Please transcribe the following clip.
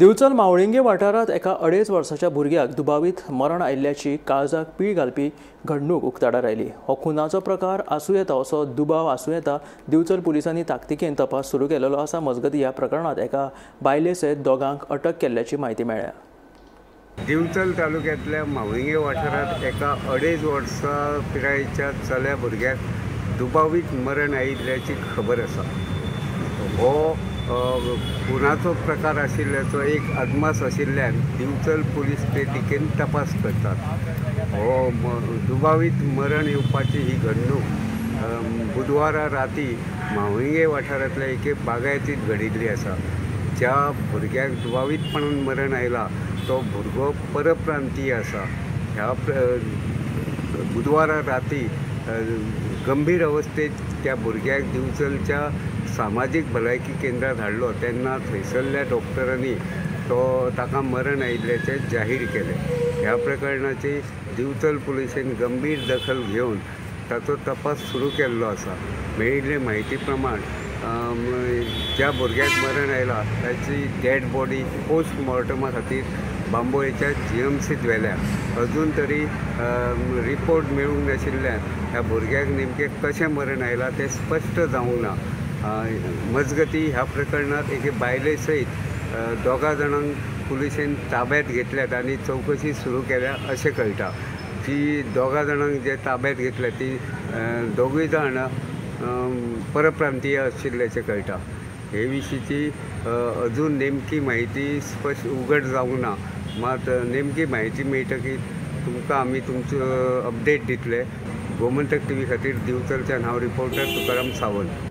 दिवचल मावळिंगे वाठारांत एका 2.5 वर्साच्या भुरग्याक दुबावीत मरण आयिल्ल्याची काळजाक पीळ घालपी घडणूक उक्ताडार आयली. हो खुनाचो प्रकार आसूं येता असो दुबाव आसूं येता. दिवचल पुलिसांनी ताकतिकेन तपास सुरू केलेलो आसा. मजगतीं ह्या प्रकरणांत एका बायले सयत दोगांक अटक केल्ल्याची म्हायती मेळ्ळ्या. दिवचल तालुक्यांतल्या मावळिंगे वाठारांत एका 2.5 वर्सां पिरायेच्या चल्या भुरग्याक दुबावीत मरण आयिल्ल्याची खबर आसा. हो खुनाचो प्रकार आशिल्ल्याचो एक अदमास आशिल्ल्यान दिवचल पुलीस ते दिकेन तपास करतात. हो दुबावीत मरण येवपाची ही घडणूक बुधवारा राती मावळिंगे वाठारांतल्या एके बागायतींत घडिल्ली आसा. ज्या भुरग्याक दुबावीतपणान मरण आयला तो भुरगो परप्रांतीय आसा. ह्या बुधवारा राती गंभीर अवस्थेत त्या भुरग्याक दिवचलच्या सामाजीक भलायकी केंद्रात हाडलो तेन्ना थंयसरल्या डॉक्टरांनी तो ताका मरण आयिल्ल्याचें जाहीर केलें. ह्या प्रकरणाची दिवचल पुलिशेन गंभीर दखल घेवन ताचो तपास सुरू केल्लो आसा. मेळिल्ले म्हायती प्रमाण ज्या भुरग्याक मरण आयला ताची डेड बॉडी पोस्टमॉर्टमा खातीर बांबोळेच्या जीएमसीत व्हेल्या. अजून तरी रिपोर्ट मेळूंक नाशिल्ल्यान ह्या भुरग्याक नेमकें कशें मरण आयलां तें स्पश्ट जावंक ना. मजगतीं ह्या प्रकरणांत एके बायले सयत दोगां जाणांक पुलिशेन ताब्यांत घेतल्यात आनी चवकशी सुरू केल्या अशें कळटा. जी दोगां जाणांक जे ताब्यांत घेतल्या ती दोगूय जाण परप्रांतीय आशिल्ल्याचें कळटा. हे विशींची अजून नेमकी म्हायती स्पश्ट उघड जावंक ना. मात नेमकी म्हायती मेळटकीर तुमकां आमी तुमचो अपडेट दितले. गोमंतक टीव्ही खातीर दिवचलच्यान हांव रिपोर्टर तुकाराम सावंत.